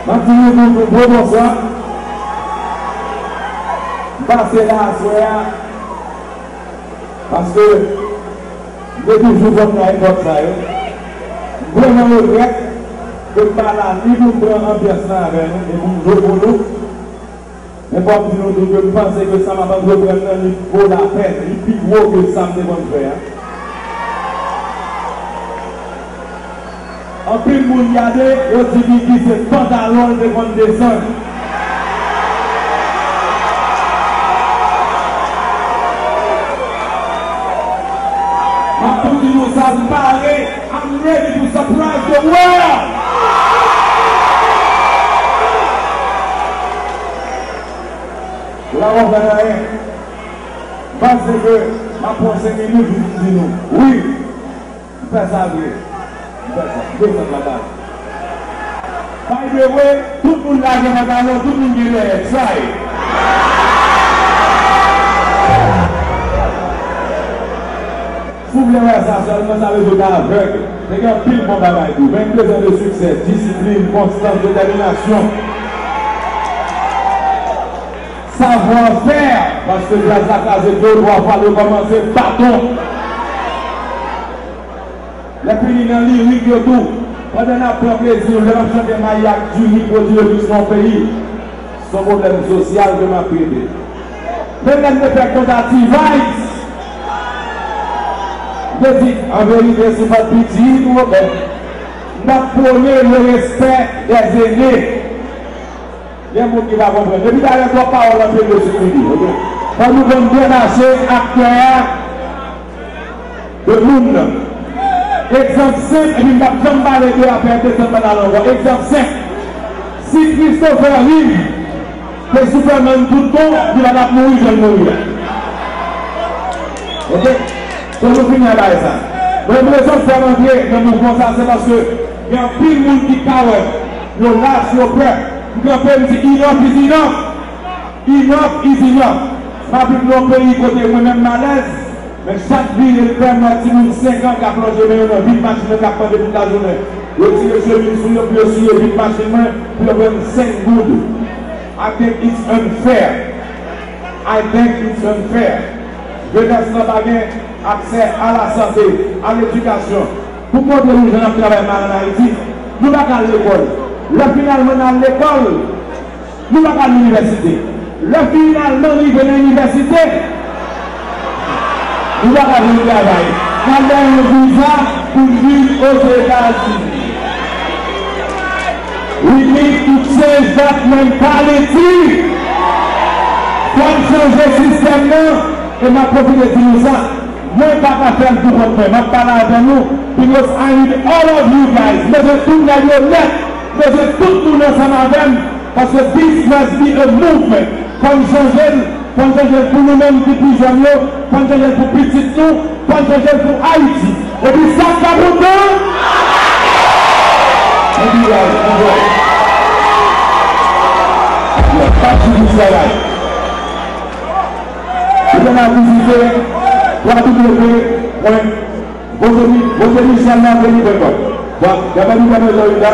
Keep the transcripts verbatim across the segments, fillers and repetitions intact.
M ap di nou tout yon gwo bonswa. M pase la aswè a paske m te toujou konn nan epòk sa yo. M vrèman regrèt ke m pa la ni pou m pran anbyans lan avè nou e pou m jwe pou nou. Men fò m di nou tou ke m panse ke sa m ap antreprann nan li vo lapèn, li pi gwo ke sa m te konn fè a. Anpil moun gade, yo di Guigui se pantalon l te konn desann. M ap tou di nou sa, m pare, I'm ready to surprise the world! Ou pa konprann anyen. M panse ke m ap pran senk minit pou m di nou. Wi, m fè sa vre. M fè sa. M desann la baz. By the way, tout moun la gen pantalon, tout moun gen dèyè. Try. Si w vle wè sa sèlman, sa vle di w ta avèg. Nèg gen anpil bon bagay tou. Venn-de-z an de siksè, disiplin, konstans, detèminasyon. Savwa fè, paske djaz la kraze de twa fwa, yo kòmanse baton. Lè fini nan lirik yo tou, pandan n ap pran plezi nou, lè n ap chante Mayi ak Djougi pwodui yo jis nan yon peyi, se yon pwoblèm sosyal ke m ap rete. Men lè m te fè kontativayz, m te di, an verite, si m pa t piti, m t ap pwone le respè dèzene. Gen moun ki pa konprann. Depi talè twòp pawòl antre de sou figi, oke? Fò nou konn byen mache ak kè a de moun nan. Egzanp senp, epi m p ap janm pale de afè desann pantalon ankò. Egzanp senp, si Christopher Reeve te Superman tout bon, li pa t ap mouri jan l mouri a. Oke? Fò nou fini ak bagay sa. Mwen, m bezwen fè m antre nan mouvman sa, se paske gen anpil moun ki kawòd, yo lach, yo pè. M kanpe, m di, enough is enough. Enough is enough. M abitan yon peyi kote mwen menm m alèz, men chak vire l pè, m wè timoun senk an k ap lonje men yo nan vit machin nan k ap pande tout lajounen. Yo tire chemiz sou yo pou yo siye vit machin mwen, pou yo pran senk goud. I think it's unfair. I think it's unfair. Jenès lan pa gen aksè a la sante, a ledikasyon. Pou montre nou jan n ap travay mal ann Ayiti, nou pa ka al lekòl. Lè finalman n al lekòl, nou pa ka al inivèsite. Lè finalman n rive nan inivèsite, nou pa ka jwenn travay. N al bay yon viza pou n vin Ozetazini. We need to change that mentality. Fò n chanje sistèm nan. E m ap pwofite di nou sa. Mwen pa ka fè l pou kont mwen. M ap pale avè nou. Because I need all of you guys. M bezwen tout nèg yo nèt. M bezwen tout moun ansanm avè m. Paske this must be a movement. Fò n chanje l. Fò n chanje l pou nou menm ki pi jèn yo. Fò n chanje l pou pitit nou. Fò n chanje l pou Ayiti. Epi sa k pa kontan? Epi, guys, anvoye. Yo, pa ti pou travay. Ou te nan vizite w w w pwen vote Michel Martelly pwen com. Bon, gade nou gade Florida,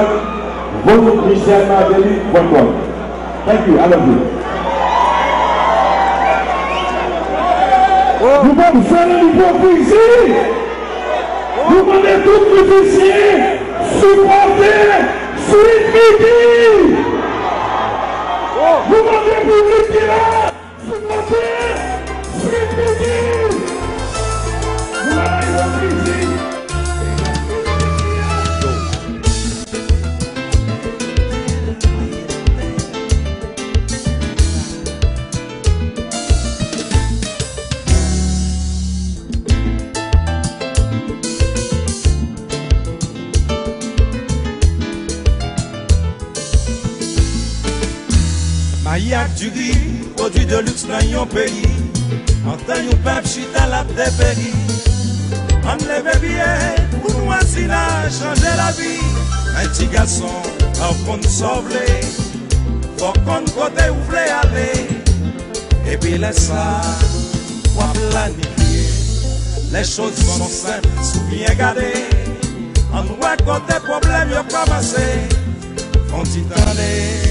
vote Michel Martelly pwen com. Thank you, I love you. Nou p ap jwe nan ipokrizi. Nou mande tout mizisyen sipòte Sweet Micky. Nou mande piblik ki la. Mayi ak diri, pwodui de luks nan yon peyi. Pandan yon pèp chita l ap deperi. Ann leve pye pou nou asina chanje lavi. Men ti gason, fò w konn sa w vle. Fò w konn kote w vle ale. Epi lè sa, w ap planifye. Les choses sont simples, si w byen gade. Ann wè kote pwoblèm yo kòmanse. Fon ti tan gade.